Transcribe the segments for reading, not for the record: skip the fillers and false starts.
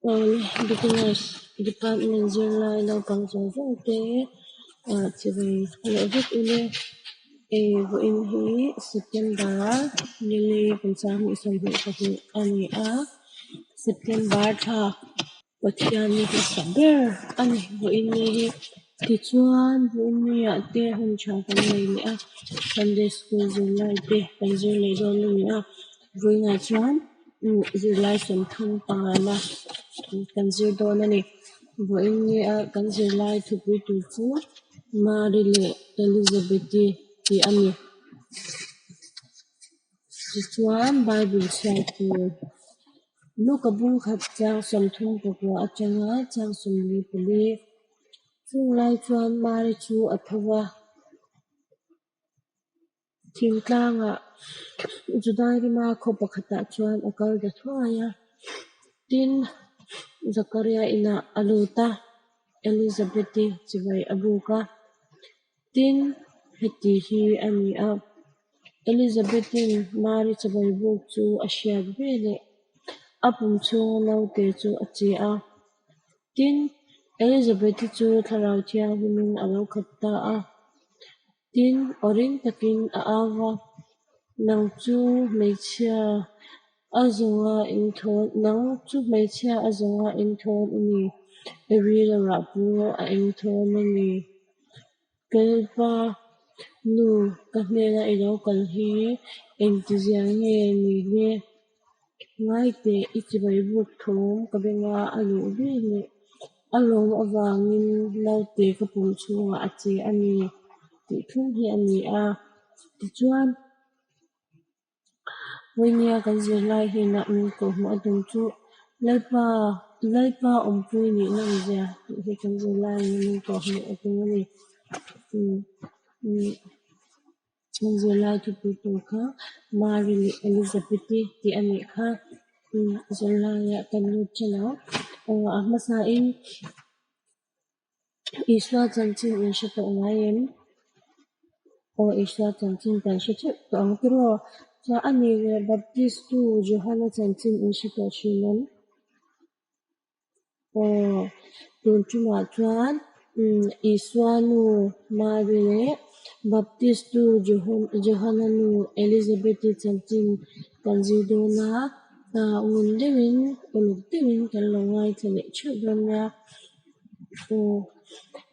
Awle Beginners Department zirlai naupang zawng zawng te chibai leh vek ule. Hei vawiin hi September nili kum 2022 a ni a, September thla Pathian ni hmasa ber a ni vawiin ni hi. Tichuan vawiin niah te hun tha kan nei leh a, Sunday School zirlai te kan zir leh dawn a ni a, vawiinah chuan zirlai 35na kan zir dawn a ni. Vawiin nia kan zirlai thupui tur chu Mary leh Elizabeth-i tih a ni. Tichuan Bible chhiar tur Luka bung khat chang 39 atanga chang 44. Chung lai chuan Mary chu a tho va, thingtlangah Judai rama khaw pakhatah chuan a kal ta thuai a. Tin, Zakaria inah a lut a, Elizabeth-i chibai a buk a. Tin, heti hi a ni a, Elizabeth-in Mary chibai buk chu a hriat veleh a pum chhunga naute chu a che a. Tin, Elizabeth-i chu Thlarau Thianghlimin a lo khat ta a. Tin, aw ring takin a au va, Nang chu hmeichhia a zawnga inthawn, nang chu hmeichhia a zawnga inthawn i ni, i rilruah pawh a inthawn a ni. Ka Lalpa nu, ka hnena i lo kal hi engtizia nge ni le? Ngai teh, i chibai buk thawm ka benga a luh veleh a lawm avangin naute ka pum chhungah a che a ni tih thleng hi a ni a. Tichuan, vawinia kan zirlai hnenah min kawhhmuh a tum chu Lalpa, Lalpa awmpui nih nawmzia tih hi kan zirlaiin min kawhhmuh a tum a ni. Kan zirlai thupui tur kha Mary leh Elizabeth-i tih a nih kha. Zirlaiah kan lut ṭan ang. A hmasain Isua chanchin in hre tawh ngai em? Aw Isua chanchin kan hre theuh tawh ang tiraw? Chuan a ni leh Baptist-tu Johana chanchin in hre tawh thin em? Aw, tun tumah chuan Isua nu Mary leh Baptist-tu Johana nu Elizabeth-i chanchin kan zir dawn a, ngun deuhin, uluk deuhin kan lo ngaithla leh theuh dawn nia.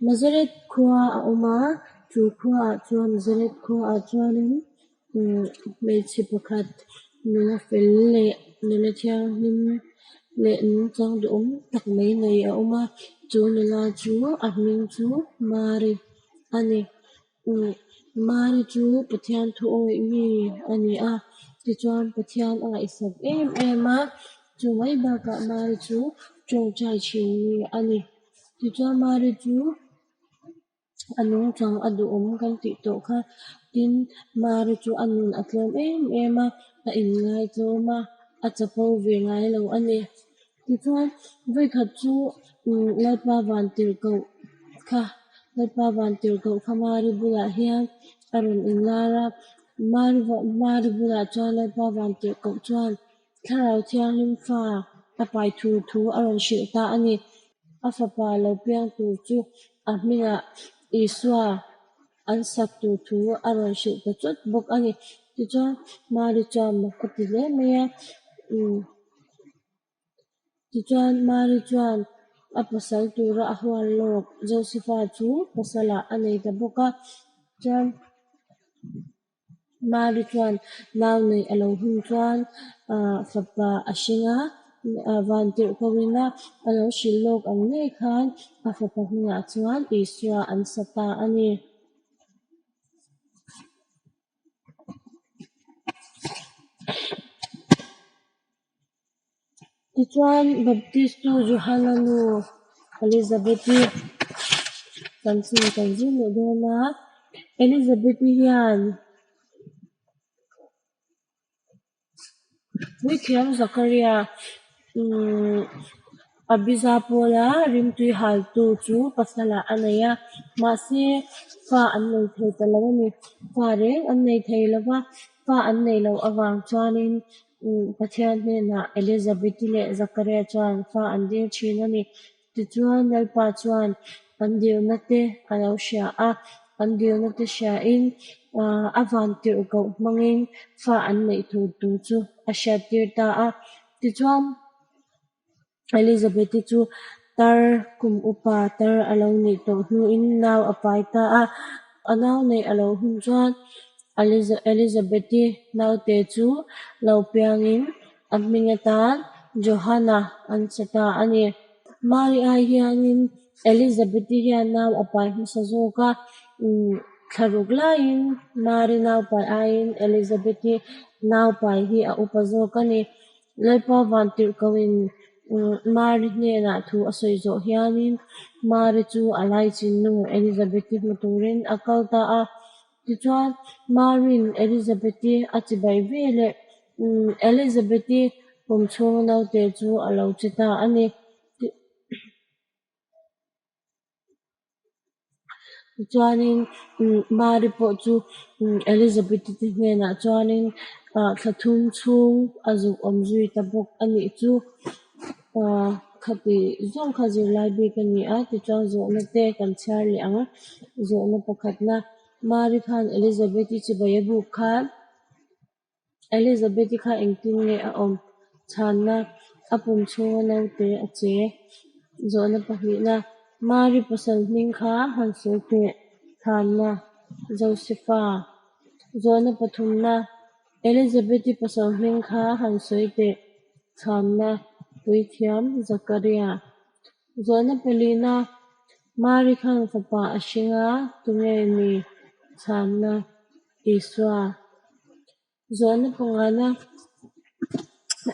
Nazareth khua a awm a, chu khuaah chuan Nazareth khuaah chuanin hmeichhe pakhat nula fel leh nula thianghlim leh nungchang duhawm tak mai nei a awm a, chu nula chu a hming chu Mary a ni. Mary chu Pathian thu awih mi a ni a, tichuan Pathian a ngaihsak em em a, chu mai bakah Mary chu tawngtai thin mi a ni. Tichuan Mary chu a nungchang a duhawm kan tih tawh kha, tin Mary chu a nun a tlawm em em a, a inngaitlawm a, a chapo ve ngai lo a ni. Tichuan vawikhat chu Lalpa Vantirhkoh kha Lalpa Vantirhkoh kha Mary bulah hian a rawn inlar a, Mary Mary bulah chuan Lalpa Vantirhkoh chuan Thlarau Thianghlim fa a pai thur thu a rawn hrilh ta a ni. A fapa lo piang tur chu a hmingah Isua an sak tur thu a rawn hrilh ta chawt bawk a ni. Tichuan Mary chuan mak a ti hle mai a, umm tichuan Mary chuan a pasal tura a hual lawk Josepha chu pasalah a nei ta bawk a, chuan Mary chuan nau neih a lo hun chuan fapa a hring a, vantirhkoh ina a lo hrilh lawk ang ngei khan a fapa hmingah chuan Isua an sa ta a ni. Tichuan Baptist-tu Johana nu Elizabeth-i chanchin kan zir leh dawn a, Elizabeth-i hian Puithiam Zakaria Abija pawla rimtui haltu chu pasalah a nei a, mahse fa an nei thei ta lo a ni. Fa reng an nei thei lo va, fa an nei loh avang chuanin Pathian hnenah Elizabeth-i leh Zakaria chuan fa an dil thin a ni. Tichuan Lalpa chuan an dilna te a lo hria a, an dilna te hriain a vantirhkoh hmangin fa an neih tur tur chu a hriattir ta a. Tichuan Elizabeth-i chu tar kum upa tar a lo nih tawh hnuin nau a pai ta a. A nau neih a lo hun chuan Elizabeth-i naute chu lo piangin a hming atan Johana an sa ta a ni. Mari ai hianin Elizabeth-i hian nau a pai hmasa zawk a, thla ruk laiin Mari nau pai aiin Elizabeth-i nau pai hi a upa zawk a ni. Lalpa vantirhkohin Mari hnenah thu a sawi zawh hianin Mari chu a laichinnu Elizabeth-i hmu turin a kal ta a. Tichuan, Mari'n Elizabeth-i a chibai veleh Elizabeth-i pum chhunga naute chu a lo che ta a ni. Tichuanin Mari pawh chu Elizabeth-i te hnenah chuanin thla thum chhung a zuk awm zui ta bawk a nih chu. Khati zawng kha zirlai bik a ni a, tichuan zawhna te kan chhiar leh ang. Zawhna pakhatna, Mari khan Elizabeth-i chibai a buk khan Elizabeth-i kha engtin nge a awm? Chhanna, A pum chhunga naute a che. Zawhna pahnihna, Mari pasal hming kha han sawi teh. Chhanna, Josefa. Zawhna pathumna, Elizabeth-i pasal hming kha han sawi teh. Chhanna, Puithiam Zakaria. Zawhna palina, Mari khan fapa a hring a, tunge ni? Chhanna, Isua. Zawhna pangana,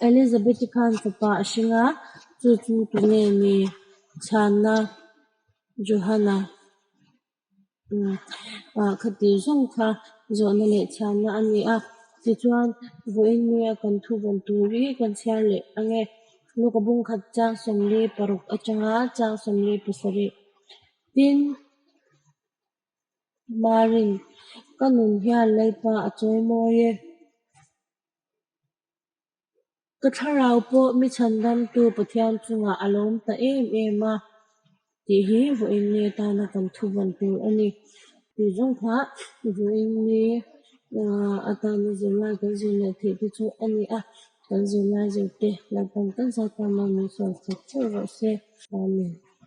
Elizabeth-i khan fapa a hring a, chu chu tunge ni? Chhanna, Johana. Khati zawng kha zawhna leh chhanna a ni a. Tichuan, vawiin nia kan thuvawn tur hi kan chhiar leh ang e. Luka bungkhat chang 46 atanga chang 47. Tin, Marin, Ka nun hian Lalpa a chawimawi e. Ka thlarau pawh mi chhandamtu Pathian chungah a lawm ta em em a, tih hi vawiin ni atana kan thuvawn tur a ni. Tih zawng kha vawiin ni atana zirlai kan zir leh theih te chu a ni a, kan zirlai zirte Lalpan kan zai tan mai min sawi sak theuh rawh se. Amen.